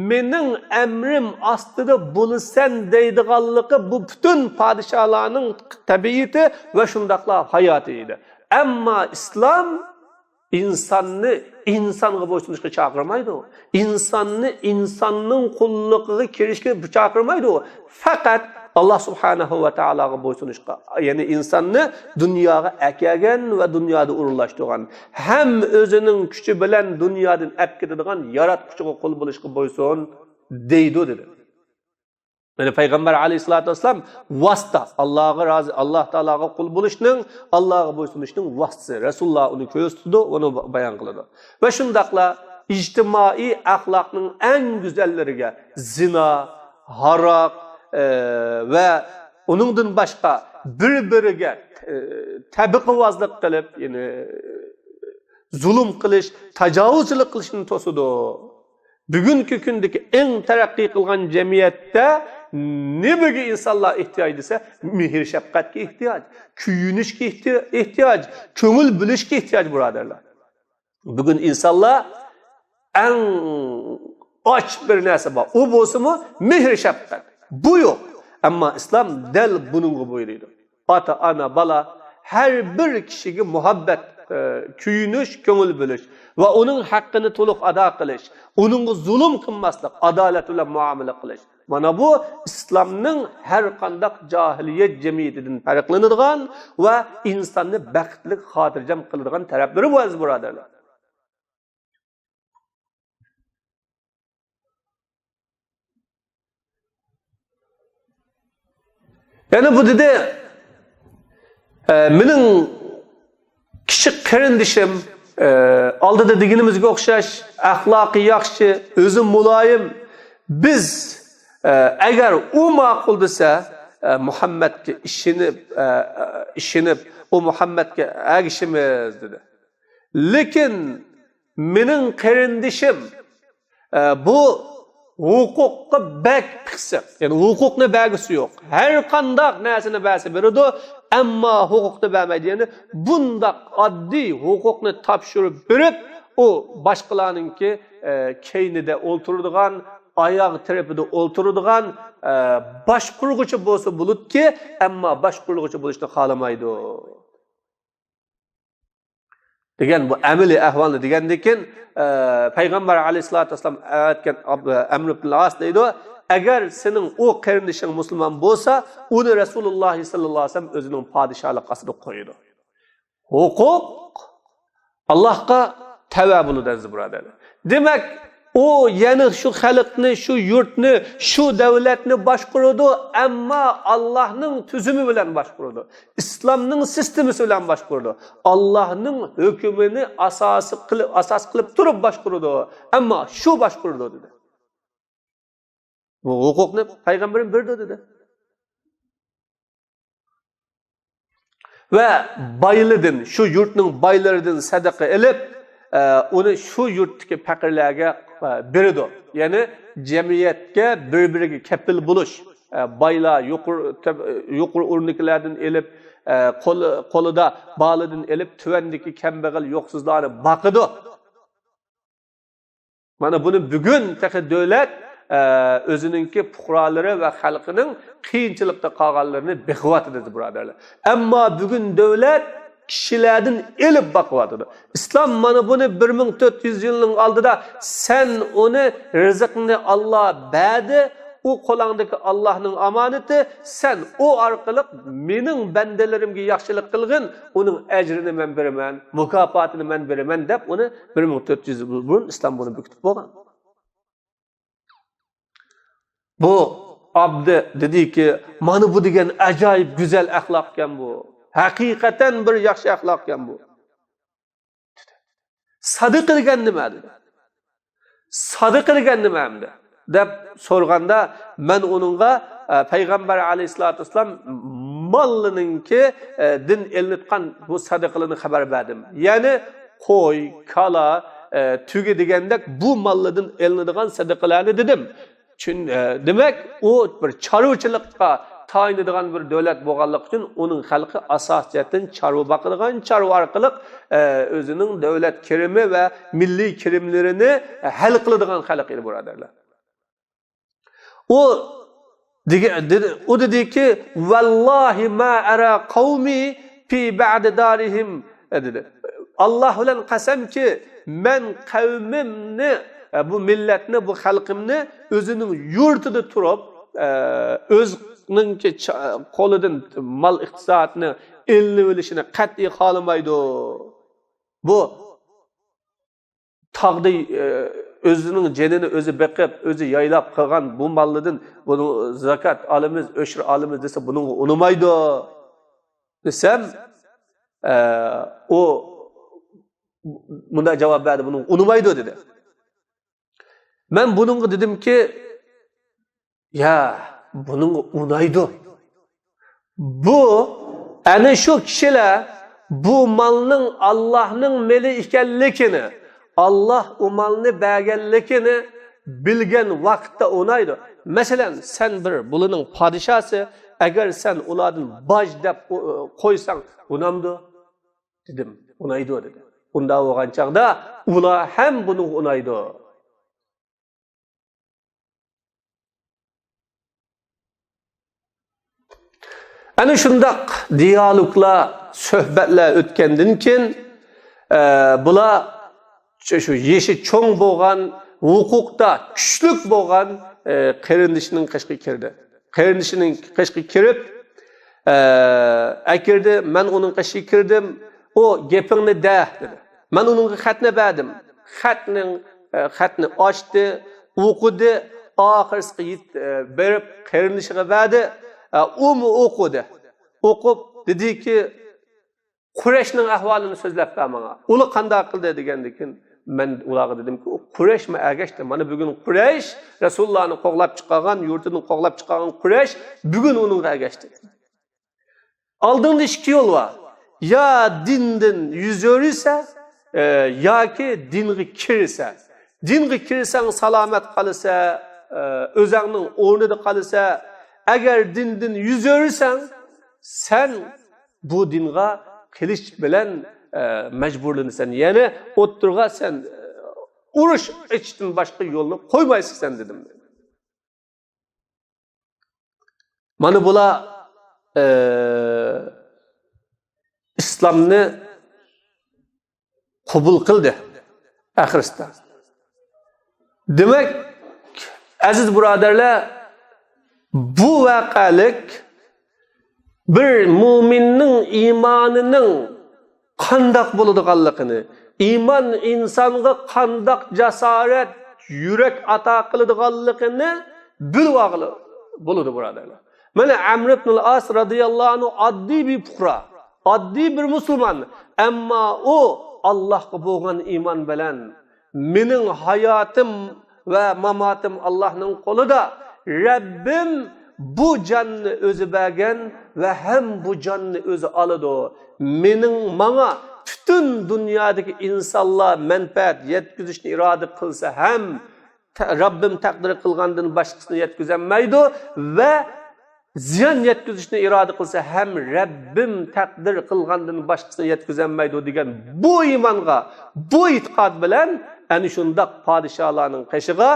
مېنىڭ ئەمرىم ئاستىدا بولىسەن دەيدىغانلىقى بۇ پۈتۈن پادىشاھلارنىڭ تەبىئىتى ۋە شۇنداقلا ھاياتى ئىدى. ئەمما ئىسلام ئىنساننى ئىنسانغا بويسۇنۇشقا چاقىرمايدۇ. ئىنساننى ئىنساننىڭ قۇللۇقىغا كىرىشكە چاقىرمايدۇ. پەقەت ئاللا سۇبھانەھۇ ۋە تائالاغا بويسۇنۇشقا، يەنى ئىنساننى دۇنياغا ئەكەلگەن ۋە دۇنيادا ئورۇنلاشتۇرغان، ھەم ئۆزىنىڭ كۈچى بىلەن دۇنيادىن ئەپ كېتىدىغان ياراتقۇچىغا قۇل بولۇشقا بويسۇن دەيدۇ، دېدى. يەنى پەيغەمبەر ئەلەيھىسسالاتۇ ۋەسسالام ۋاسىتە، ئاللاغا رازى، ئاللا تائالاغا قۇل بولۇشنىڭ، ئاللاغا بويسۇنۇشنىڭ ۋاسىتىسى. رەسۇلۇللا ئۇنى كۆرسىتىدۇ، ئۇنى بايان قىلىدۇ. ۋە شۇنداقلا ئىجتىمائىي ئەخلاقنىڭ ئەڭ گۈزەللىرىگە زىنا، ھاراق، ئە، ۋە ئۇنىڭدىن باشقا بىر-بىرىگە، ئە، تەبىقىۋازلىق قىلىپ، يەنى زۇلۇم قىلىش، تاجاۋۇزچىلىق قىلىشنى توسىدۇ. بۈگۈنكى كۈندىكى ئەڭ تەرەققىي قىلغان جەمئىيەتتە نېمىگە ئىنسانلار ئېھتىياج دېسە، مېھىر-شەپقەتكە ئېھتىياج، كۆيۈنۈشكە ئېھتىيا-، ئېھتىياج، كۆڭۈل بۆلۈشكە ئېھتىياج، بۇرادەرلەر. بۈگۈن ئىنسانلار ئەڭ ئاچ بىر نەرسە بار. ئۇ بولسىمۇ مېھىر-شەپقەت. بۇ يوق. ئەمما ئىسلام دەل بۇنىڭغا بۇيرۇيدۇ. ئاتا، ئانا، بالا، ھەر بىر كىشىگە مۇھەببەت، ئە، كۆيۈنۈش، كۆڭۈل بۆلۈش ۋە ئۇنىڭ ھەققىنى تولۇق ئادا قىلىش، ئۇنىڭغا زۇلۇم قىلماسلىق، ئادالەت بىلەن مۇئامىلە قىلىش. مانا بۇ ئىسلامنىڭ ھەر قانداق جاھىلىيەت جەمئىيىتىدىن پەرقلىنىدىغان ۋە ئىنساننى بەختلىك، خاتىرجەم قىلىدىغان تەرەپلىرى بۇ، ئەزىز بۇرادەرلەر. يەنە بۇ دېدى، ئە، مېنىڭ كىچىك قېرىندىشىم، ئە، ئالدىدا دېگىنىمىزگە ئوخشاش، ئەخلاقى ياخشى، ئۆزى مۇلايىم. بىز، ئە، ئەگەر ئۇ ماقۇل دېسە، ئە، مۇھەممەدكە ئىشىنىپ، ئە، ئە، ئىشىنىپ، ئۇ مۇھەممەدكە ئەگىشىمىز، دېدى. لېكىن مېنىڭ قېرىندىشىم، ئە، بۇ ھوقۇققا بەك پىخسىق. يەنى ھوقۇقنى بەرگۈسى يوق. ھەر قانداق نەرسىنى بەرسە بېرىدۇ، ئەمما ھوقۇقنى بەرمەيدۇ. يەنى بۇنداق ئاددىي ھوقۇقنى تاپشۇرۇپ بېرىپ، ئۇ باشقىلارنىڭكى، ئە، كەينىدە ئولتۇرىدىغان، ئاياغ تەرىپىدە ئولتۇرىدىغان، ئە، باشقۇرغۇچى بولسا بولىدۇكى، ئەمما باشقۇرغۇچى بولۇشنى خالىمايدۇ. دېگەن بۇ ئەمەلىي ئەھۋالنى دېگەندىن كېيىن، ئە، پەيغەمبەر ئەلەيھىسسالاتۇ ۋەسسالام ئەۋەتكەن ئاب-، ئەمر ئىبن ئاس دەيدۇ، ئەگەر سېنىڭ ئۇ قېرىندىشىڭ مۇسۇلمان بولسا، ئۇنى رەسۇلۇللا ساللاللاھۇ ئەلەيھى ۋەسەللەم ئۆزىنىڭ پادىشاھلىق ئاستىدا قويىدۇ. ھوقۇق ئاللاھقا تەۋە بولىدۇ، ئەزىز بۇرادەرلەر. دېمەك، ئۇ يەنە شۇ خەلقنى، شۇ يۇرتنى، شۇ دەۋلەتنى باشقۇرىدۇ، ئەمما ئاللاھنىڭ تۈزۈمى بىلەن باشقۇرىدۇ. ئىسلامنىڭ سىستېمىسى بىلەن باشقۇرىدۇ. ئاللاھنىڭ ھۆكمىنى ئاساسى قىلىپ، ئاساس قىلىپ تۇرۇپ باشقۇرىدۇ. ئەمما شۇ باشقۇرىدۇ، دېدى. بۇ ھوقۇقنى پەيغەمبىرىم بېرىدۇ، دېدى. ۋە بايلىدىن، شۇ يۇرتنىڭ بايلىرىدىن سەدىقە ئېلىپ، ئە، ئۇنى شۇ يۇرتتىكى پەقىرلەرگە، ئە، بېرىدۇ. يەنى جەمئىيەتكە بىر-بىرىگە كەپىل بولۇش. ئە، بايلار يۇقىرى، تۆ-، يۇقىرى ئورۇندىكىلەردىن ئېلىپ، ئە، قول-، قولىدا بالىدىن ئېلىپ تۆۋەندىكى كەمبەغەل يوقسۇزلارنى باقىدۇ. مانا بۇنى بۈگۈن تېخى دۆلەت، ئە، ئۆزىنىڭكى پۇقرالىرى ۋە خەلقىنىڭ قىيىنچىلىقتا قالغانلىرىنى بېقىۋاتىدۇ، بۇرادەرلەر. ئەمما بۈگۈن دۆلەت كىشىلەردىن ئېلىپ باقىۋاتىدۇ. ئىسلام مانا بۇنى بىر مىڭ تۆت يۈز يىلنىڭ ئالدىدا سەن ئۇنى، رىزىقنى ئاللا بەردى، ئۇ قولۇڭدىكى ئاللاھنىڭ ئامانىتى، سەن ئۇ ئارقىلىق مېنىڭ بەندىلىرىمگە ياخشىلىق قىلغىن، ئۇنىڭ ئەجرىنى مەن بېرىمەن، مۇكاپاتىنى مەن بېرىمەن» دەپ ئۇنى بىر مىڭ تۆت يۈز يىل بۇرۇن ئىسلام بۇنى بېكىتىپ بولغان. بۇ ئابدى دېدىكى، مانا بۇ دېگەن ئاجايىپ گۈزەل ئەخلاقكەن بۇ. ھەقىقەتەن بىر ياخشى ئەخلاقكەن بۇ. سادىقە دېگەن نېمە؟ دېدى. سادىقە دېگەن نېمە ئەمدى؟ دەپ سورىغاندا، مەن ئۇنىڭغا، ئە، پەيغەمبەر ئەلەيھىسسالاتۇ ۋەسسالام ماللىنىڭكى، ئە، دىن ئېلىنىۋاتقان بۇ سادىقىلىرىنى خەۋەر بەردىم. يەنى قوي، كالا، ئە، تۆگە دېگەندەك بۇ ماللىدىن ئېلىنىدىغان سادىقىلارنى دېدىم. چۈن-، ئە، دېمەك، ئۇ بىر چارۋىچىلىققا تايىنىدىغان بىر دۆلەت بولغانلىقى ئۈچۈن ئۇنىڭ خەلقى ئاساسىي جەھەتتىن چارۋا باقىدىغان، چارۋا ئارقىلىق، ئە، ئۆزىنىڭ دۆلەت كىرىمى ۋە مىللىي كىرىملىرىنى ھەل قىلىدىغان خەلق ئىدى، بۇرادەرلەر. ئۇ دېگە-، دېدى، ئۇ دېدىكى، «ۋاللاھى ما ئەرا قەۋمى پى بەئدى دارىھىم»، دېدى. ئاللاھ بىلەن قەسەمكى، مەن قەۋمىمنى، بۇ مىللەتنى، بۇ خەلقىمنى ئۆزىنىڭ يۇرتىدا تۇرۇپ، ئۆزىنىڭكى چا-، قولىدىن مال ئىقتىسادنى ئېلىنىۋېلىشىنى قەتئىي خالىمايدۇ. بۇ تاغدا، ئۆزىنىڭ جېنىنى ئۆزى بېقىپ، ئۆزى يايلاپ قىلغان بۇ ماللىدىن بۇنىڭ زاكات ئالىمىز، ئۆشۈر ئالىمىز دېسە، بۇنىڭغا ئۇنىمايدۇ دېسەم، ئە، ئۇ مۇنداق جاۋاب بەردى، «بۇنىڭغا ئۇنىمايدۇ» دېدى. مەن بۇنىڭغا دېدىمكى، يا، بۇنىڭغا ئۇنايدۇ. بۇ، ئەنە شۇ كىشىلەر بۇ مالنىڭ ئاللاھنىڭ مېلى ئىكەنلىكىنى، ئاللاھ ئۇ مالنى بەرگەنلىكىنى بىلگەن ۋاقىتتا ئۇنايدۇ. مەسىلەن، سەن بىر بۇلىنىڭ پادىشاسى، ئەگەر سەن ئۇلاردىن باج دەپ قويساڭ، ئۇنامدۇ؟ دېدىم. ئۇنايدۇ، دېدى. ئۇنداق بولغان چاغدا ئۇلار ھەم بۇنىڭغا ئۇنايدۇ. ئەنە شۇنداق دىيالوگلار، سۆھبەتلەر ئۆتكەندىن كېيىن، ئە، بۇلار شۇ، شۇ يېشى چوڭ بولغان، ھوقۇقتا كۈچلۈك بولغان، ئە، قېرىندىشىنىڭ قېشىغا كىردى. قېرىندىشىنىڭ قېشىغا كىرىپ، ئە، ئەكىردى. مەن ئۇنىڭ قېشىغا كىردىم. ئۇ، «گېپىڭنى دە» دېدى. مەن ئۇنىڭغا خەتنى بەردىم. خەتنىڭ، ئە، خەتنى ئاچتى، ئوقۇدى، ئاخىرسىغا يېت-، ئە، بېرىپ قېرىندىشىغا بەردى. ئە، ئۇمۇ ئوقۇدى. ئوقۇپ دېدىكى، «قۇرەيشنىڭ ئەھۋالىنى سۆزلەپ بەر ماڭا. ئۇلار قانداق قىلدى؟» دېگەندىكىن، مەن ئۇلارغا دېدىمكى، «ئۇ قۇرەيشمۇ ئەگەشتى. مانا بۈگۈن قۇرەيش رەسۇلۇللانى قوغلاپ چىقارغان، يۇرتىدىن قوغلاپ چىقارغان قۇرەيش بۈگۈن ئۇنىڭغا ئەگەشتى.» ئالدىڭدا ئىككى يول بار. يا دىندىن يۈز ئۆرۈيسەن، ئە، ياكى دىنغا كىرىسەن. دىنغا كىرسەڭ سالامەت قالىسەن، ئە، ئۆزۈڭنىڭ ئورنىدا قالىسەن. ئەگەر دىندىن يۈز ئۆرۈسەڭ، سەن بۇ دىنغا قىلىچ بىلەن، ئە، مەجبۇرلىنىسەن. يەنى ئوتتۇرىغا سەن، ئە، ئۇرۇش ئېچىشتىن باشقا يولنى قويمايسەن سەن، دېدىم. مانا بۇلار، ئە، ئىسلامنى قوبۇل قىلدى ئاخىرسىدا. دېمەك، ئەزىز بۇرادەرلەر، بۇ ۋەقەلىك بىر مۇئمىننىڭ ئىمانىنىڭ قانداق بولىدىغانلىقىنى، ئىمان ئىنسانغا قانداق جاسارەت، يۈرەك ئاتا قىلىدىغانلىقىنى بىلىۋالغىلى بولىدۇ، بۇرادەرلەر. مانا ئەمر ئىبنۇل ئاس رازىياللاھۇ ئەنھۇ ئاددىي بىر پۇقرا، ئاددىي بىر مۇسۇلمان. ئەمما ئۇ ئاللاھقا بولغان ئىمان بىلەن، «مېنىڭ ھاياتىم ۋە ماماتىم ئاللاھنىڭ قولىدا. رەببىم بۇ جاننى ئۆزى بەرگەن ۋە ھەم بۇ جاننى ئۆزى ئالىدۇ. مېنىڭ، ماڭا پۈتۈن دۇنيادىكى ئىنسانلار مەنپەئەت يەتكۈزۈشنى ئىرادە قىلسا ھەم، تە-، رەببىم تەقدىر قىلغاندىن باشقىسىنى يەتكۈزەلمەيدۇ ۋە زىيان يەتكۈزۈشنى ئىرادە قىلسا ھەم، رەببىم تەقدىر قىلغاندىن باشقىسىنى يەتكۈزەلمەيدۇ» دېگەن بۇ ئىمانغا، بۇ ئېتىقاد بىلەن ئەنە شۇنداق پادىشاھلارنىڭ قېشىغا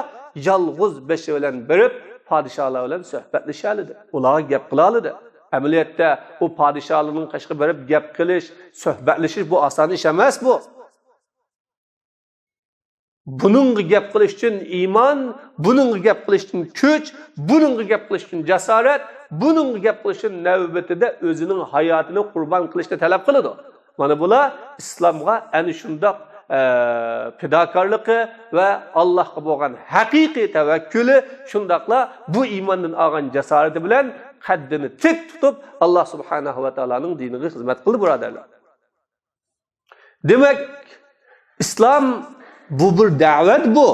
يالغۇز بېشى بىلەن بېرىپ، پادىشاھلار بىلەن سۆھبەتلىشەلىدى. ئۇلارغا گەپ قىلالىدى. ئەمەلىيەتتە ئۇ پادىشاھلارنىڭ قېشىغا بېرىپ گەپ قىلىش، سۆھبەتلىشىش بۇ ئاسان ئىش ئەمەس بۇ. بۇنىڭغا گەپ قىلىش ئۈچۈن ئىمان، بۇنىڭغا گەپ قىلىش ئۈچۈن كۈچ، بۇنىڭغا گەپ قىلىش ئۈچۈن جاسارەت، بۇنىڭغا گەپ قىلىش ئۈچۈن نۆۋىتىدە ئۆزىنىڭ ھاياتىنى قۇربان قىلىشنى تەلەپ قىلىدۇ. مانا بۇلار ئىسلامغا ئەنە شۇنداق، ئە، پىداكارلىقى ۋە ئاللاھقا بولغان ھەقىقىي تەۋەككۈلى، شۇنداقلا بۇ ئىماندىن ئالغان جاسارىتى بىلەن قەددىنى تىك تۇتۇپ، ئاللاھ سۇبھانەھۇ ۋە تائالانىڭ دىنىغا خىزمەت قىلدى، بۇرادەرلەر. دېمەك، ئىسلام بۇ بىر دەۋەت بۇ.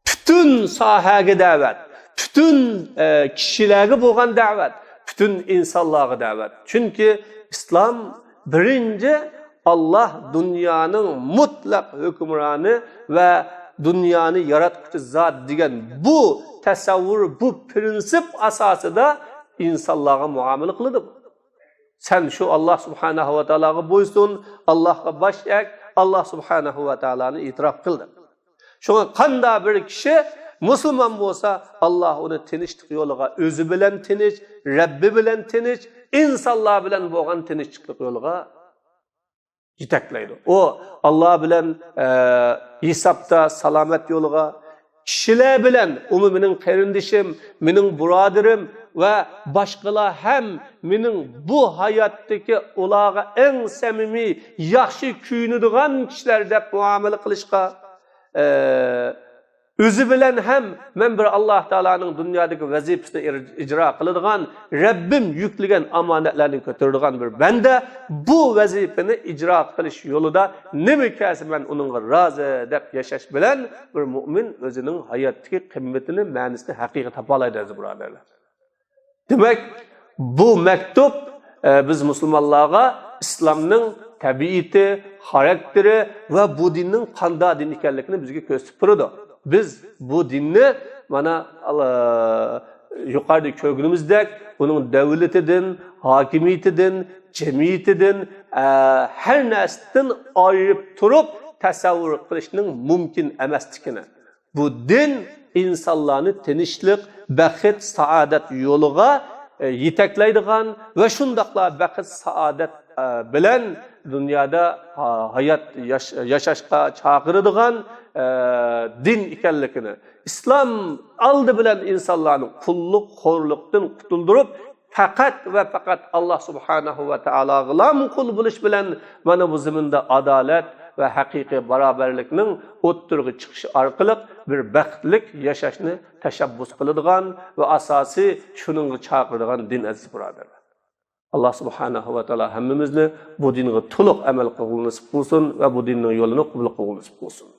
پۈتۈن ساھەگە دەۋەت، پۈتۈن، ئە، كىشىلەرگە بولغان دەۋەت، پۈتۈن ئىنسانلارغا دەۋەت. چۈنكى ئىسلام بىرىنچى ئاللاھ دۇنيانىڭ مۇتلەق ھۆكۈمرانى ۋە دۇنيانى ياراتقۇچى زات دېگەن بۇ تەسەۋۋۇر، بۇ پىرىنسىپ ئاساسىدا ئىنسانلارغا مۇئامىلە قىلىدۇ. سەن شۇ ئاللاھ سۇبھانەھۇ ۋە تائالاغا بويسۇن، ئاللاھقا باش ئەگ، ئاللاھ سۇبھانەھۇ ۋە تائالانى ئېتىراپ قىلدى. شۇڭا قاندا بىر كىشى مۇسۇلمان بولسا، ئاللاھ ئۇنى تىنچلىق يولىغا، ئۆزى بىلەن تىنچ، رەببى بىلەن تىنچ، ئىنسانلار بىلەن بولغان تىنچلىق يولىغا يېتەكلەيدۇ. ئۇ ئاللاھ بىلەن، ئە، ھېسابتا سالامەت يولىغا، كىشىلەر بىلەن، ئۇمۇ مېنىڭ قېرىندىشىم، مېنىڭ بۇرادىرىم ۋە باشقىلار ھەم مېنىڭ بۇ ھاياتتىكى ئۇلارغا ئەڭ سەمىمىي، ياخشى كۆيۈنىدىغان كىشىلەر دەپ مۇئامىلە قىلىشقا، ئە، ئۆزى بىلەن ھەم مەن بىر ئاللاھ تائالانىڭ دۇنيادىكى ۋەزىپىسىنى ئىر-، ئىجرا قىلىدىغان، رەببىم يۈكلىگەن ئامانەتلەرنى كۆتۈرىدىغان بىر بەندە بۇ ۋەزىپىنى ئىجرا قىلىش يولىدا نېمە كەلسە مەن ئۇنىڭغا رازى دەپ ياشاش بىلەن بىر مۇئمىن ئۆزىنىڭ ھاياتتىكى قىممىتىنى، مەنىسىنى ھەقىقىي تاپالايدۇ، ئەزىز بۇرادەرلەر. دېمەك، بۇ مەكتۇپ، ئە، بىز مۇسۇلمانلارغا ئىسلامنىڭ تەبىئىتى، خاراكتېرى ۋە بۇ دىننىڭ قانداق دىن ئىكەنلىكىنى بىزگە كۆرسىتىپ تۇرىدۇ. بىز بۇ دىننى، مانا، ئالا-، يۇقىرىدا كۆرگىنىمىزدەك، ئۇنىڭ دۆلىتىدىن، ھاكىمىيىتىدىن، جەمئىيىتىدىن، ئە، ھەر نەرسىدىن ئايرىپ تۇرۇپ تەسەۋۋۇر قىلىشنىڭ مۇمكىن ئەمەسلىكىنى، بۇ دىن ئىنسانلارنى تىنچلىق، بەخت، سائادەت يولىغا، ئە، يېتەكلەيدىغان ۋە شۇنداقلا بەخت، سائادەت، ئە، بىلەن دۇنيادا، ھا-، ھايات ياش-، ياشاشقا چاقىرىدىغان، ئە، دىن ئىكەنلىكىنى، ئىسلام ئالدى بىلەن ئىنسانلارنى قۇللۇق، خورلۇقتىن قۇتۇلدۇرۇپ، پەقەت ۋە پەقەت ئاللاھ سۇبھانەھۇ ۋە تائالاغىلا قۇل بولۇش بىلەن مانا بۇ زېمىندا ئادالەت ۋە ھەقىقىي باراۋەرلىكنىڭ ئوتتۇرىغا چىقىشى ئارقىلىق بىر بەختلىك ياشاشنى تەشەببۇس قىلىدىغان ۋە ئاساسىي شۇنىڭغا چاقىرىدىغان دىن، ئەزىز بۇرادەرلەر. ئاللاھ سۇبھانەھۇ ۋە تائالا ھەممىمىزنى بۇ دىنغا تولۇق ئەمەل قىلغىلى نېسىپ قىلسۇن ۋە بۇ دىننىڭ يولىنى قوبۇل قىلغىلى نېسىپ قىلسۇن.